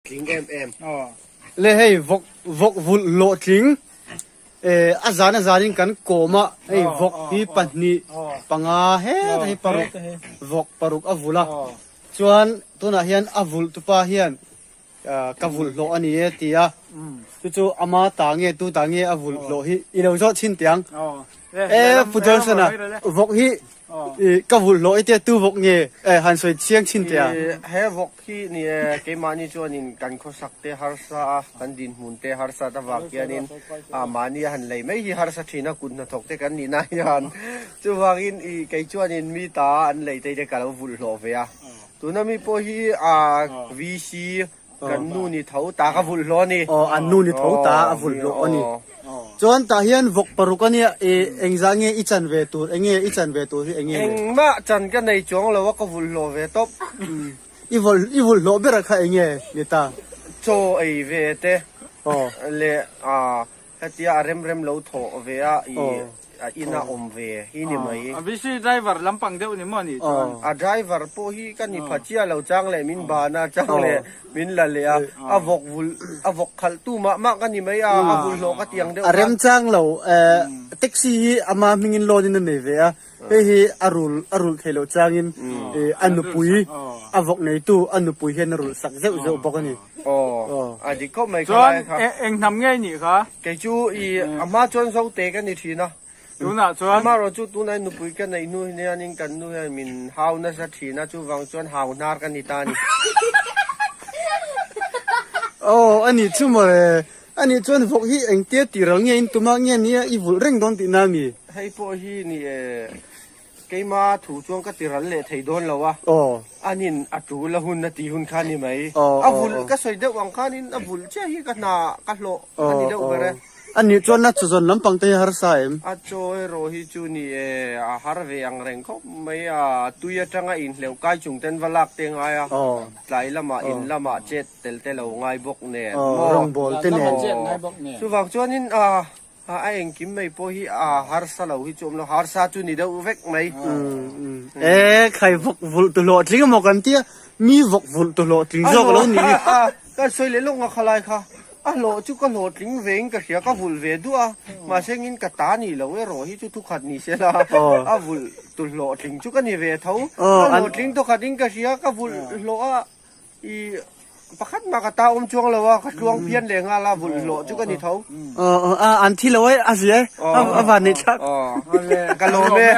Tling em em. Le hei vawk vawk vulh hlawhtling eh a zan a zanin kan kawm a hei vawk hi pahnih panga heta hi paruk vawk paruk a vulh a chuan tunah hian a vulh tupa hian ka vulh hlawh a ni e ti a chu chu ama ta nge tu ta nge a vulh hlawh hi i lo zawh chhin teh ang e Pu Johnson-a vawk hi ka vulh hlawh i tia tu vawk nge han sawi chiang chhin teh a. He vawk hi ni e, keimahni chuanin kan khawsak te harsa a, kan dinhmun te harsat avang hianin mahni a han lei mai hi harsa thin a, kut hnathawk te kan nihna hian chuvangin i kei chuanin mi ta an lei te ka lo vulh hlawh ve a. Tuna mi pawh hi VC kan nu ni tho ta ka vulh hlawh a ni. Aw, an nu ni tho ta a vulh hlawh a ni. Chuan tah hian vawk paruk a nia, i engzah nge i chan ve tur, enge i chan ve tur hi enge le? Engmah chan ka nei chuang lo a, ka vulh hlawh ve tawp. I vulh, i vulh hlawh ber a kha enge ni ta? Chaw ei ve te leh Hetia a rem rem lo thawh ve a, i a ina awm ve hi ni mai. A VC driver lampang deuh ni maw nih chuan? A driver pawh hi ka ni pha chiah lo, chang leh min ban a, chang leh min la leh a, a vawk vul, a vawk khalh tu mah mah ka ni mai a, a vulhlawh ka ti ang deuh khan. A remchang lo, taxi hi ama hmingin loan in a nei ve a, Hei hi a rul a rulh thei loh changin a nupui a vawk neitu a nupui hian a rulh sak zeuh zeuh bawk a ni. Aw a dik khawp mai kha lai kha. Chuan eng hnam ngei nih kha? Kei chu i a hma chuan Zote ka ni thin a. Tunah chuan? Amaherawh chu tunah hian nupui ka neih hnu hianin kan nu hian min hau nasa thin a, chuvang chuan hau hnar ka ni ta a ni. Aw a nih chu mawle. A nih chuan vawk hi engtia tih ral nge in tuma nge nia i vulh reng dawn tihna a mi? Hei pawh hi ni e, keima thu chuan ka ti ral leh thei dawn lo a, anin a tul a hun a tih hun kha ni mai. A vulh ka sawi deuh ang khanin a vulh chiah hi ka hna ka hlawh a ni deuh ber e. A nih chuan a chawzawn lampang te hi harsa em? A chaw erawh hi chu ni e, a har ve ang reng khawp mai a, tui atanga inhleuh kai chung ten va lak te ngai a, tlai lamah in lamah chet tel te lo ngai bawk nen maw? Rawngbawl te nen. Chuvang chuanin a a engkim mai pawh hi a harsa lo hi chu awm lo, harsa chu ni deuh vek mai. E khai vawk vulh tu hlawhtling emaw kan tia, mi vawk vulh tu hlawhtling zawk lo ni. Ka sawi leh lawk nga khalai kha, a hlawh chu ka hlawhtling ve in ka hria, ka vulh ve duah a, mahse engin ka ta ni lo erawh hi chu thukhat ni se la, a vulh tu hlawhtling chu ka ni ve tho, ka hlawhtling thawkhat in ka hria, ka vulh hlawh a. I pakhat mah ka ta awm chuang lo a, ka tluang phian leh nghal a, vulh hlawh chu ka ni tho. Aw, an thi lo e, a zia e, a van neih thlak. Ka lawm e.